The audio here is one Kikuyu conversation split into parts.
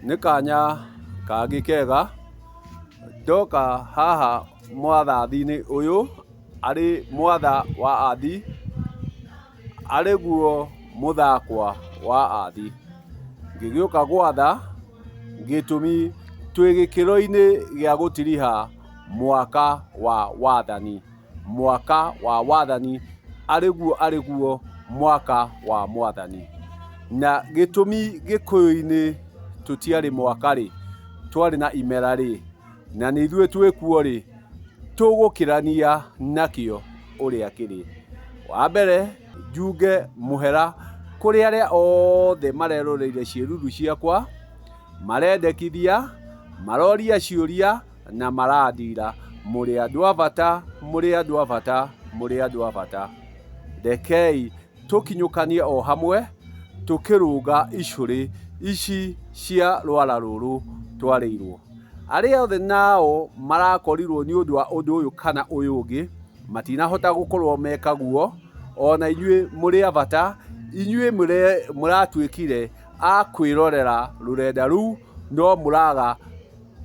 Nĩ kanya kangĩ kega ndoka haha mwathathi-inĩ ũyũ arĩ mwatha wa athi, arĩguo mũthakwa wa athi. Ngĩgĩũka gwatha gĩtũmi twĩ gĩkĩro-inĩ gĩa gũtiriha mwaka wa wathani. Mwaka wa wathani arĩguo arĩguo mwaka wa mwathani. Na gĩtũmi gĩkũyũ-inĩ tũtiarĩ mwaka rĩ, twarĩ na imera rĩ, na nĩ ithuĩ twĩkuo rĩ, tũgũkĩrania nakĩo ũrĩa kĩrĩ. Wa mbere njunge mũhera kũrĩ arĩa othe mareroreire ciĩruru ciakwa, marendekithia, maroria ciũria na marandira. Mũrĩ andũ a bata, mũrĩ andũ a bata, mũrĩ andũ a bata. Rekei tũkinyũkanie o hamwe tũkĩrũnga icũrĩ ici cia rwara rũrũ twarĩirwo. Arĩa othe nao marakorirwo nĩ ũndũ wa ũndũ ũyũ kana ũyũ ũngĩ, matinahota gũkorwo meka guo, ona inyuĩ mũrĩ a bata, inyuĩ mũratuĩkire a kwĩrorera rũrenda rũu, no mũraga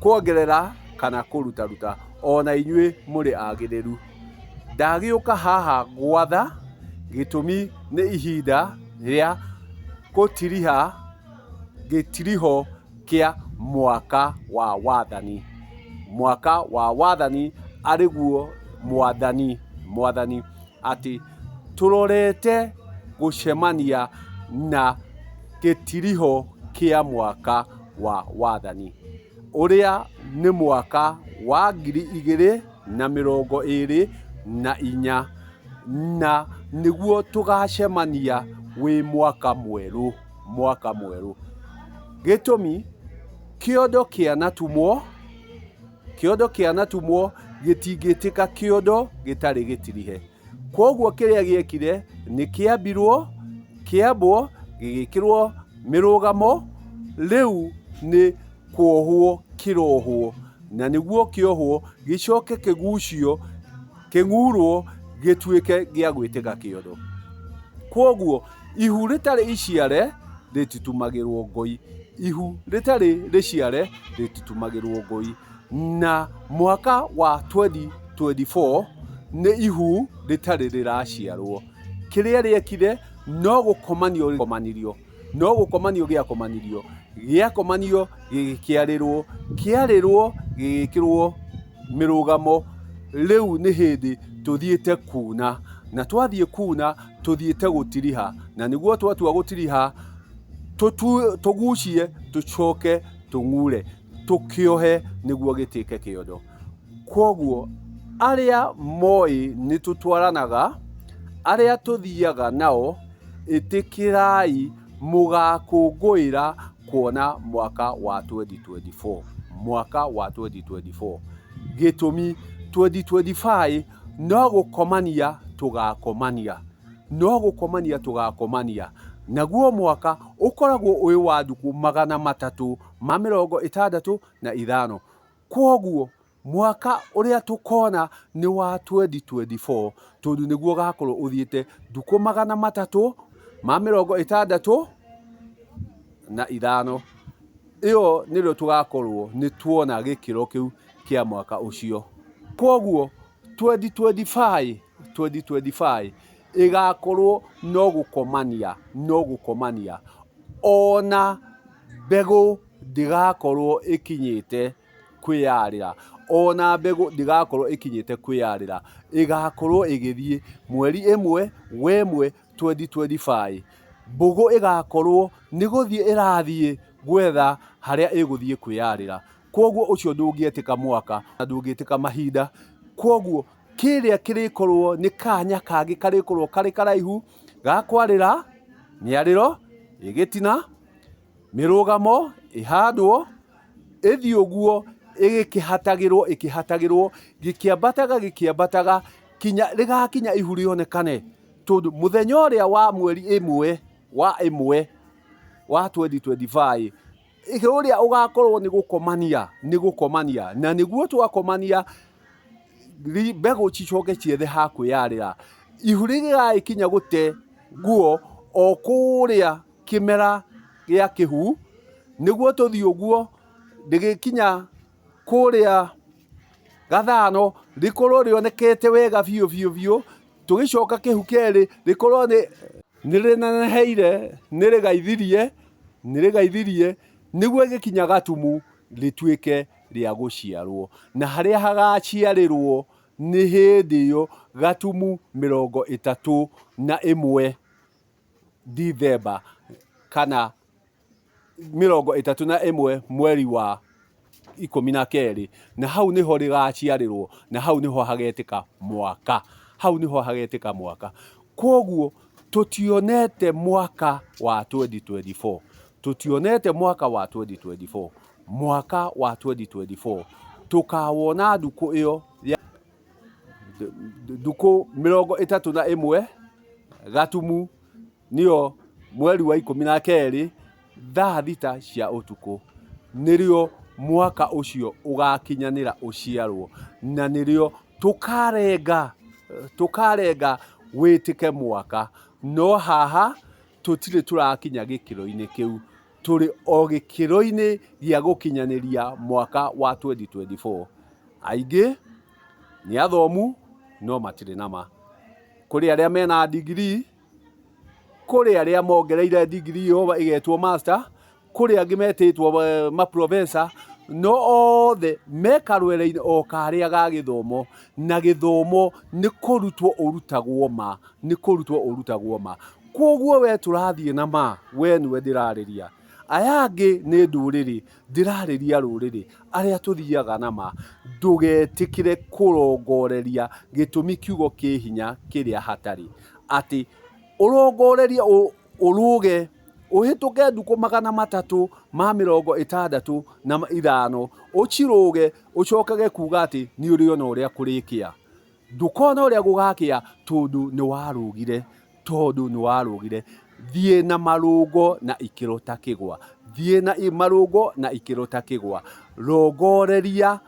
kuongerera kana kũrutaruta, ona inyuĩ mũrĩ agĩrĩru. Ndagĩũka haha gwatha, gĩtũmi nĩ ihinda rĩa gũtiriha gĩtiriho kĩa mwaka wa wathani. Mwaka wa wathani arĩguo mwathani, mwathani atĩ tũrorete gũcemania na gĩtiriho kĩa mwaka wa wathani, ũrĩa nĩ mwaka wa 2024, na nĩguo tũgacemania wĩ mwaka mwerũ, mwaka mwerũ. Gĩtũmi, kĩondo kĩanatumwo, kĩondo kĩanatumwo gĩtingĩtĩka kĩondo gĩtarĩ gĩtirihe. Kwoguo kĩrĩa gĩekire nĩ kĩambirwo, kĩambwo, gĩgĩkĩrwo mĩrũgamo, rĩu nĩ kuohwo kĩrohwo, na nĩguo kĩohwo gĩcoke kĩgucio, kĩng'urwo gĩtuĩke gĩa gwĩtĩka kĩondo. Kwoguo ihu rĩtarĩ iciare rĩtitumagĩrwo ngũi, ihu rĩtarĩ rĩciare rĩtitumagĩrwo ngũi. Na mwaka wa 2024 nĩ ihu rĩtarĩ rĩraciarwo. Kĩrĩa rĩekire no gũkomanio rĩkomanirio, no gũkomanio gĩakomanirio, gĩakomanio gĩgĩkĩarĩrwo, kĩarĩrwo gĩgĩkĩrwo mĩrũgamo. Rĩu nĩ hĩndĩ tũthiĩte kuna, na twathiĩ kuna tũthiĩte gũtiriha, na nĩguo twatua gũtiriha tũgucie tũcoke tũng'ure tũkĩohe nĩguo gĩtuĩke kĩondo. Kwoguo arĩa moĩ nĩ tũtwaranaga, arĩa tũthiaga nao, ĩtĩkĩrai mũgakũngũĩra kuona mwaka wa 2024, mwaka wa 2024. Gĩtũmi 2025 no gũkomania tũgakomania, no gũkomania tũgakomania. Naguo mwaka ũkoragwo wĩ wa ndukũ 365. Kwoguo mwaka ũrĩa tũkona nĩ wa 2024 tondũ nĩguo ũgakorwo ũthiĩte ndukũ 365. Ĩyo nĩrĩo tũgakorwo nĩ tuona gĩkĩro kĩu kĩa mwaka ũcio. Kwoguo 2025, 2025 ĩgakorwo no gũkomania, no gũkomania. Ona mbegũ ndĩgakorwo ĩkinyĩte kwĩyarĩra, ona mbegũ ndĩgakorwo ĩkinyĩte kwĩyarĩra, ĩgakorwo ĩgĩthiĩ mweri ĩmwe wa ĩmwe 2025. Mbũgũ ĩgakorwo nĩ gũthiĩ ĩrathiĩ gwetha harĩa ĩgũthiĩ kwĩyarĩra. Kwoguo ũcio ndũngĩetĩka mwaka na ndũngĩtĩka mahinda. Kwoguo kĩrĩa kĩrĩkorwo nĩ kanya kangĩ karĩkorwo karĩ karaihu ga kwarĩra mĩarĩro ĩgĩtina, mĩrũgamo ĩhandwo, ĩthiĩ ũguo ĩgĩkĩhatagĩrwo ĩkĩhatagĩrwo, gĩkĩambataga gĩkĩambataga kinya rĩgakinya ihu rĩonekane. Tondũ mũthenya ũrĩa wa mweri ĩmwe wa ĩmwe wa 2025 ũrĩa ũgakorwo nĩ gũkomania, nĩ gũkomania, na nĩguo twakomania mbegũ cicoke ciethe ha kwĩyarĩra. Ihu rĩgĩgagĩkinya gũte nguo o kũrĩa kĩmera gĩa kĩhu, Nĩguo tũthiĩ ũguo rĩgĩkinya kũrĩa gathano rĩkorwo rĩonekete wega biũ biũ biũ, tũgĩcoka kĩhu kerĩ rĩkorwo nĩ nĩ rĩneneheire, nĩ rĩgaithirie, nĩ rĩgaithirie, nĩguo ĩgĩkinya gatumu rĩtuĩke rĩa gũciarwo. Na harĩa hagaciarĩrwo nĩ hĩndĩ ĩyo gatumu 31 Dithemba kana 31 mweri wa 12, na hau nĩho rĩgaciarĩrwo, na hau nĩho hagetĩka mwaka, hau nĩho hagetĩka mwaka. Kwoguo tũtionete mwaka wa 2024, tũtionete mwaka wa 2024, mwaka wa 2024 tũkawona ndukũ ĩyo ya ndukũ 31 gatumu nĩyo mweri wa 12 thaa 6 cia ũtukũ, nĩrĩo mwaka ũcio ũgakinyanĩra ũciarwo, na nĩrĩo tũkarenga tũkarenga wĩtĩke mwaka. No haha tũtirĩ tũrakinya gĩkĩro-inĩ kĩu, tũrĩ o gĩkĩro-inĩ gĩa gũkinyanĩria mwaka wa 2024. Aingĩ nĩ athomu no matirĩ na ma. Kũrĩ arĩa mena degree, kũrĩ arĩa mongereire degree ĩyo ĩgetwo master, kũrĩ angĩ metĩtwo maprofessor, no othe me karwere-inĩ o karĩa ga gĩthomo, na gĩthomo nĩ kũrutwo ũrutagwo ma, nĩ kũrutwo ũrutagwo ma. Kwoguo we tũrathiĩ na ma, we nĩwe ndĩrarĩria. Aya angĩ nĩ ndũrĩrĩ, ndĩrarĩria rũrĩrĩ, arĩa tũthiaga na ma. Ndũgetĩkĩre kũrongoreria gĩtũmi kiugo kĩ hinya kĩrĩa hatarĩ. Atĩ ũrongorerie ũrũge ũhĩtũke ndukũ 365 ũcirũge ũcokage kuga atĩ nĩ ũrĩona ũrĩa kũrĩkĩa. Ndũkona ũrĩa gũgakĩa tondũ nĩ warũgire, tondũ nĩ warũgire. Thiĩ na marũngo na ikĩro ta kĩgwa, thiĩ na marũngo na ikĩro ta kĩgwa. Rongoreria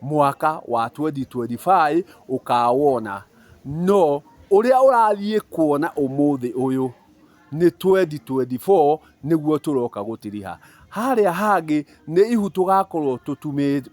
mwaka wa 2025 ũkawona, no ũrĩa ũrathiĩ kuona ũmũthĩ ũyũ nĩ 2024 nĩguo tũroka gũtiriha. Harĩa hangĩ nĩ ihu tũgakorwo tũtumĩte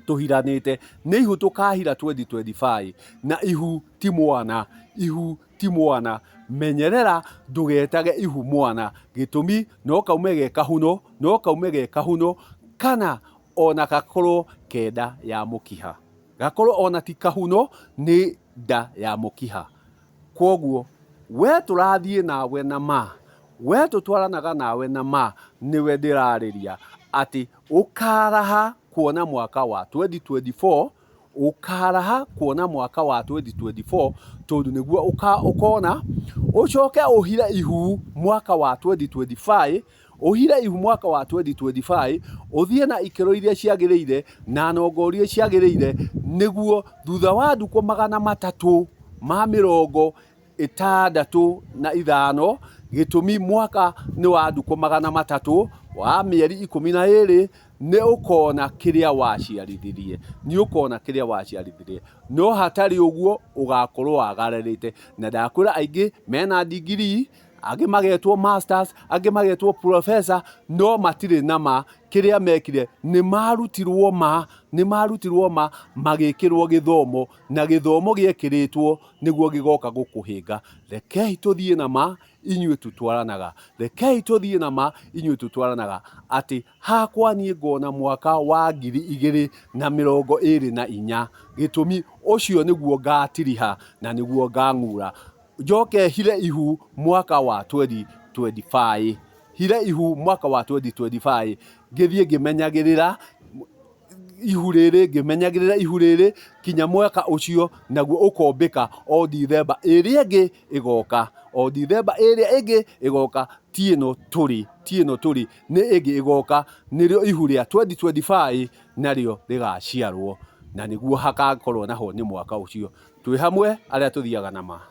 tũhiranĩte, nĩ ihu tũkahira 2025, na ihu ti mwana, ihu ti mwana. Menyerera ndũgetage ihu mwana, gĩtũmi no kaume ge kahuno, no kaume ge kahuno, kana ona gakorwo ke nda ya mũkiha, gakorwo ona ti kahuno, nĩ nda ya mũkiha. Kwoguo we tũrathiĩ nawe na ma, we tũtwaranaga nawe na ma, nĩwe ndĩrarĩria atĩ ũkaraha kuona mwaka wa 2024, ũkaraha kuona mwaka wa 2024 tondũ nĩguo ũkona, ũcoke ũhire ihu mwaka wa 2025, ũhire ihu mwaka wa 2025, ũthiĩ na ikĩro iria ciagĩrĩire na nongo iria ciagĩrĩire, nĩguo thutha wa ndukũ 365, gĩtũmi mwaka nĩ wa ndukũ 300 wa mĩeri 12, nĩ ũkona kĩrĩa waciarithirie, nĩ ũkona kĩrĩa waciarithirie. No hatarĩ ũguo ũgakorwo wagararĩte. Na ndakwĩra aingĩ mena degree, angĩ magetwo masters, angĩ magetwo professor, no matirĩ na ma kĩrĩa mekire nĩ marutirwo ma, nĩ marutirwo ma magĩkĩrwo gĩthomo, na gĩthomo gĩekĩrĩtwo nĩguo gĩgoka gũkũhĩnga. Rekei tũthiĩ na ma inyuĩ tũtwaranaga, rekei tũthiĩ na ma inyuĩ tũtwaranaga atĩ hakwa niĩ ngona mwaka wa 2024, gĩtũmi ũcio nĩguo ngatiriha na nĩguo ngang'ura. Njoke hire ihu mwaka wa 2025, hire ihu mwaka wa 2025, ngĩthiĩ ngĩmenyagĩrĩra ihu rĩrĩ, ngĩmenyagĩrĩra ihu rĩrĩ kinya mwaka ũcio, naguo ũkombĩka o Dithemba ĩrĩa ĩngĩ ĩgoka, o Dithemba ĩrĩa ĩngĩ ĩgoka, ti ĩno tũrĩ, ti ĩno tũrĩ, nĩ ĩngĩ ĩgoka, nĩrĩo ihu rĩa 2025 narĩo rĩgaciarwo, na nĩguo hagakorwo naho nĩ mwaka ũcio. Twĩ hamwe arĩa tũthiaga na ma.